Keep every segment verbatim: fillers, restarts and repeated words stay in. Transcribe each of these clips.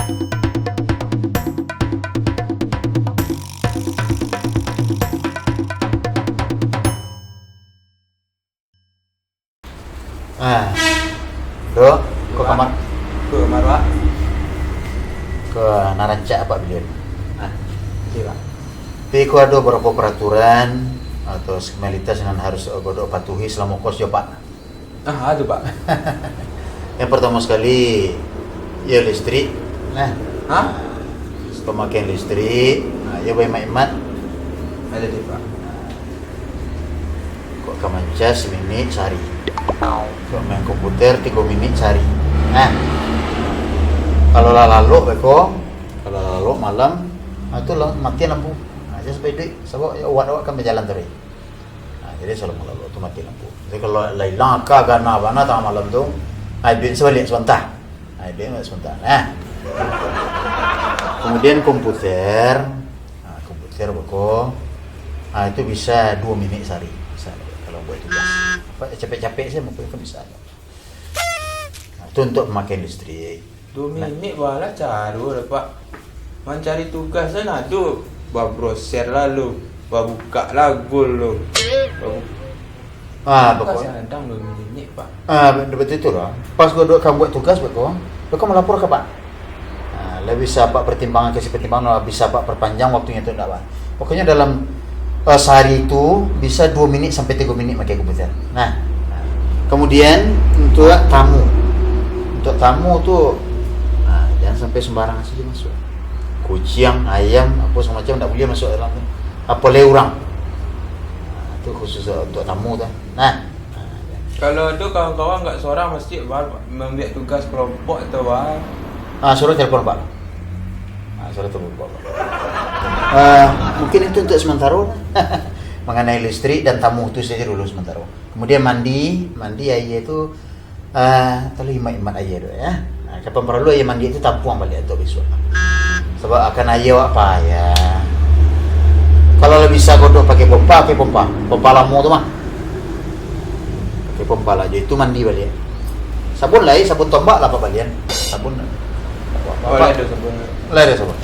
Ah, Dok, ko kamar. Ko kamar, Pak. Ko nan rancak Apak biliak. Ah, oke, Pak. Tapi ko ado babarapo paraturan atau formalitas nan harus Godok patuhi salamo kos jo Apak. Ah, ado, Pak. Yang partamo sakali, iyo listrik. Nah. Hah? Pamakaian listrik, nah, iyo baimat-imat. Ado, Pak. Kok ka mancas saminik sahari. Kok main komputer tigo minik sahari. Nah. Kalau lah lalok beko, kalau lah lalok malam, nah, tu lah matian lampu. Nah, jan sampai iduik, sabab awak-awak kan bajalan taruih. Nah, jadi salamo lalok tu mati lampu. Jadi kalau lah ilang aka gana bana tangah malam tu, nah, iduik sabaliak sabanta. Nah, iduik sabaliak sabanta. Nah. Kemudian komputer, nah, komputer beko, nah, itu bisa duo minik sahari. Bisa kalau buat tugas. Apa, capek-capek saja mungkin kan bisa. Nah, itu untuk pamakaian listrik. Duo minik balah caro lah, Pak. Mancari tugas kan ado, babrowser lah lo, babukak lah Google lo. Babu-, Ah, pokok-, sadang duo minik, Pak. Ah, betul tu lah. Pas Godok ka buat tugas, beko, beko malapor ka Apak. Ah, lah bisa Apak pertimbangan, kasih pertimbangan, lah bisa Apak perpanjang waktunyo tu ndak, Pak. Pokoknyo dalam, eh, sahari tu bisa duo minik sampai tigo minik makai komputer. Nah, kemudian untuak tamu. Untuak tamu tu, nah, jan sampai sembarang sajo masuak. Kuciang, ayam, apo sagalo macam ndak buliah masuak dalam tu. Apo lai urang. Nah, tu khusus untuak tamu tu. Nah. Kalau ado kawan-kawan agak sorang, mesti ba-, mambuek tugas kelompok atau ba- Ah, suruh telepon Apak. Ah, suruh telepon Apak. Ah, mungkin itu untuk sementara. Mengenai listrik dan tamu tu saja dulu sementara. Kemudian mandi, mandi aia tu, ah, tolong imat-imat aia tu, ya. Ah, kapan paralu aia mandi tu tampuang baliak tu bisuak. Sabab akan aia awak payah. Kalau lah bisa Godok pakai pompa, pakai pompa. Pompa lamo tu mah. Pakai pompa lah, jo itu mandi baliak. Sabun lai, sabun tombak lah Apak balian. Sabun. Oh, lah ado sabun. Lah ado sabun.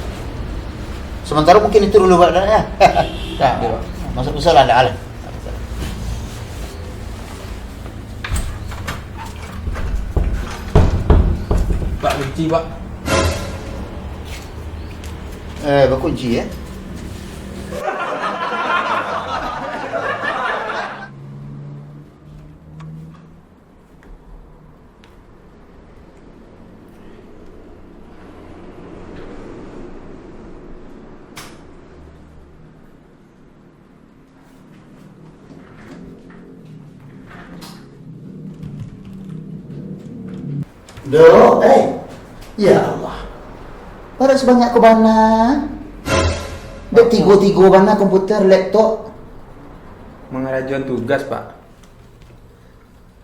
Sementara mungkin itu dulu, Pak, dah, ya. Nah, masuk-masuk lah, ndak lah. Pak, kunci, Pak. Eh, bakunci, eh? Dok, eh. Ya Allah. Parak sabanyak ko bana. Dek tigo-tigo bana komputer, laptop. Mangarajoan tugas, Pak.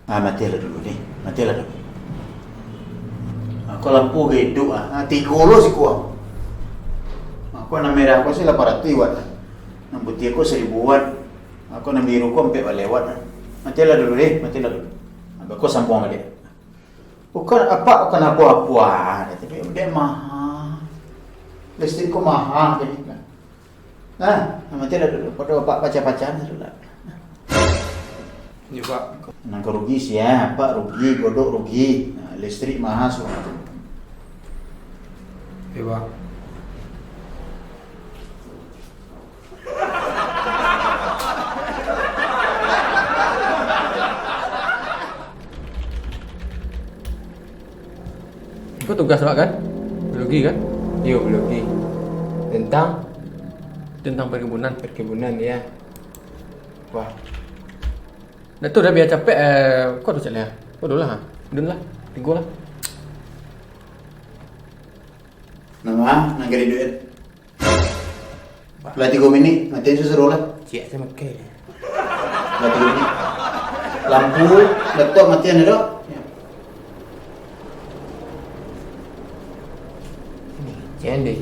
Ah, matilah dulu ni. Matilah dulu. Ah, ko lampu ka iduik, ah. Ah, tigo lo siko, ah. Ah, ko nan merah ko si lapan ratuih watt, ah. Nan putiah ko saribu watt. Ah, ko nan biru ko ampek baleh watt, ah. Matilah dulu ni, matilah dulu. Ah, beko sambuang baliak. Bukan apa, bukan apo-apo, ah. Tapi dek maha. Listrik ko maha, jadi. Nah, matilah dulu. Pado Apak pacah-pacahan dulu lah. Yo, Pak. Nan ka rugi sia, Apak rugi, Godok rugi. Nah, listrik maha sudah. Yo, Pak. Ko tugas awak kan? Biologi kan? Iyo, biologi. Tentang? Tentang perkebunan. Perkebunan, ya. Wah. Dah tu dah biar capek, eh, ko tu cak lah. Ko dulu lah. Dun lah. Tigo lah. Nama? Nan kari duit. Lah tigo minik, matian suruh lah. Ciek se makai. Lah tigo minik. Lampu, laptop matian ado. Ni, ciek deh.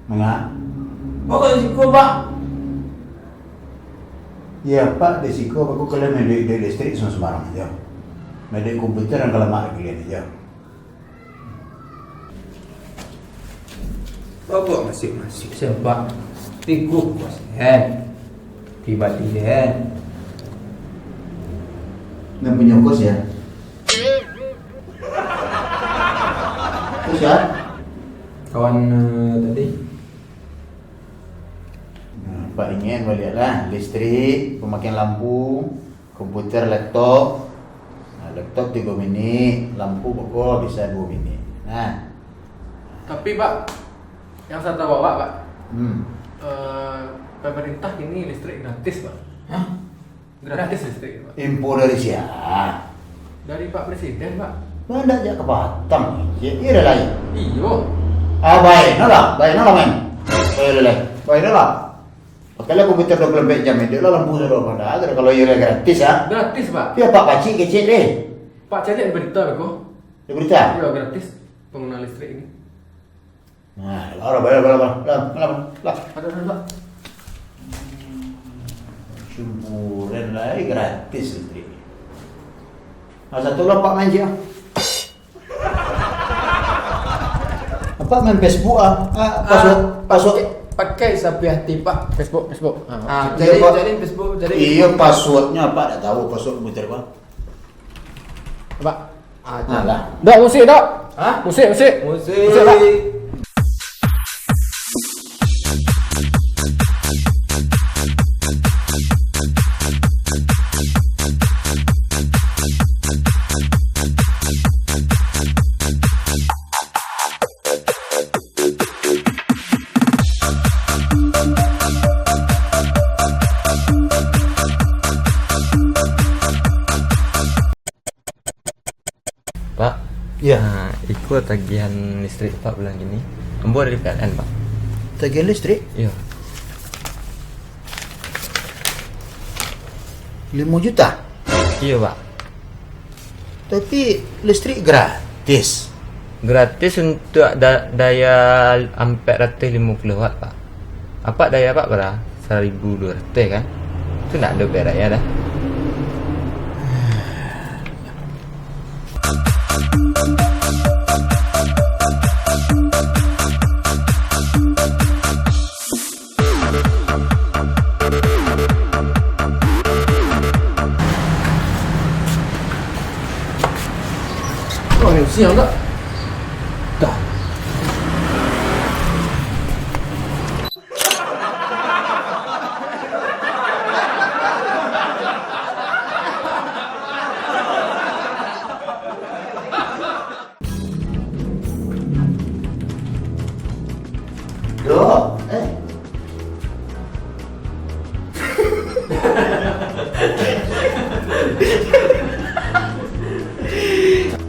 Manga? Bawa siko, Pak. Iyo, Pak, di siko aku kalian main duit-duit listrik sumbarang-sumbarang ajo. Main duit komputer nan ka lamak kalian ajo. Bawa masing-masing, Pak. Tigo kos, eh. Tiba-tiba, eh. Nan punyo kos, yo? Kos, yo? Kawan, eh, tadi. Nah, Pak ingin baliaklah listrik, pemakaian lampu, komputer, laptop. Nah, laptop tigo minik, lampu pokok bisa duo minik. Nah. Tapi, Pak, yang saya tahu, Pak, Pak, hmm, eh, pemerintah ini listrik gratis, Pak. Hah? Gratis listrik, Pak. Info dari sia? Dari Pak Presiden, Pak. Banyak jak ka Batam, cik. Iyo, dah lain. Iyo. Ah, baik, nah lah. Baik, nah lah, men. Baik, dah lain. Baik, dah lah. Pakailah komputer dua puluh empat jam, itu lah lampu sudah pada. Kalau iyo lah gratis, ah. Gratis, Pak. Tapi Pak pacik kecek deh. Pak cari berita, beko. Di berita? Iyo, gratis pengguna listrik ini. Nah, lah, lah, lah, lah, lah, lah, lah, lah. Ada, ada, Pak. Syukuran lah, eh, gratis listrik. Nah, satu lah, Pak, main sia. Apa main Facebook, ah? Ah, password, ah, password. Pakai, pakai sampai hati, Pak. Facebook, Facebook. Ah, ah, iyo, jadi, Pak. Jadi Facebook, jadi. Iyo, passwordnya Pak tak tahu, password komputer, Pak. Pak. Ah, nah, lah. Dok, musik, Dok. Hah? Musik, musik. Musik. Musik, Dok. Pak. Iyo. Ah, iko tagihan listrik Pak bulan kini. Ambo dari P L N, Pak. Tagihan listrik? Iyo. Limo juta? Iyo, Pak. Tapi listrik gratis. Gratis untuak da-, daya ampek ratuih limo puluh watt, Pak. Apak daya apak bara? Saribu duo ratuih, kan? Tu ndak ado beda ya, dah. Oh, siang tak? Dah. Dok, eh.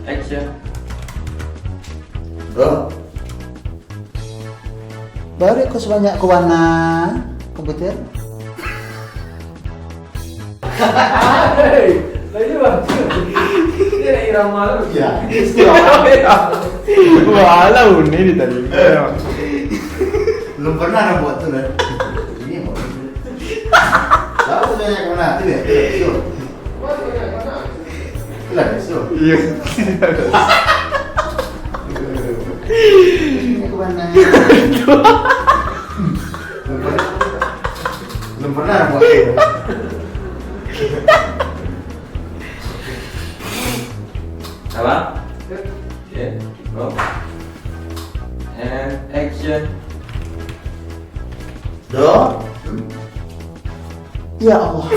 Action. Dok. Bari ko sabanyak ko bana komputer? Hei, lagi bagus. Ini lagi ramah tu. Ya, istilah. Walau ni di tadi. Belum pernah orang buat tu, kan? Ini buat tu. Tahu sabanyak ko bana tu, ya? Sure. Lah, so. Iya. Ini ke mana? Belum pernah, belum pernah buat. Apa? Oke, go. And action. Dok? Ya Allah.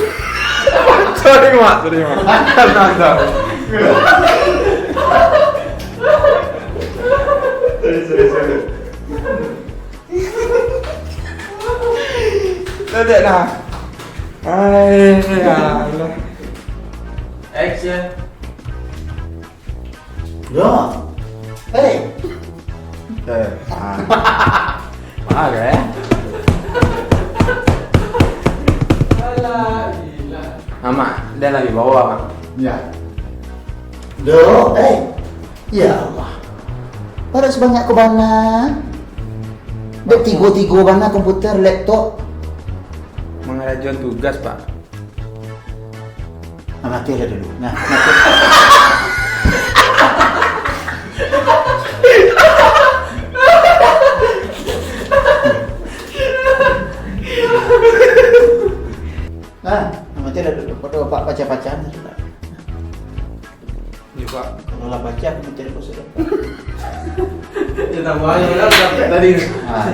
Sorry, Mak. Sorry, Mak. Santai, santai. Sorry, sorry, sorry. Tidak lah. Ay, ya Allah. Action. Yo. Hei. Eh, ah. Mahal, eh? Alah, gila. Amak, dia lagi bawa, Mak. Ya. Dok, eh. Ya Allah. Baru sabanyak ko bana. Dek tigo-tigo bana komputer, laptop. Mangarajoan tugas, Pak. Nah, matilah dulu. Nah, mati. Nah, matilah dulu. Pada bapak pacah-pacahan sudah. Iya, Pak. Kalau lah pacah, aku mencari bos sudah. Ya, tambah aja lah, sampai tadi. Ah.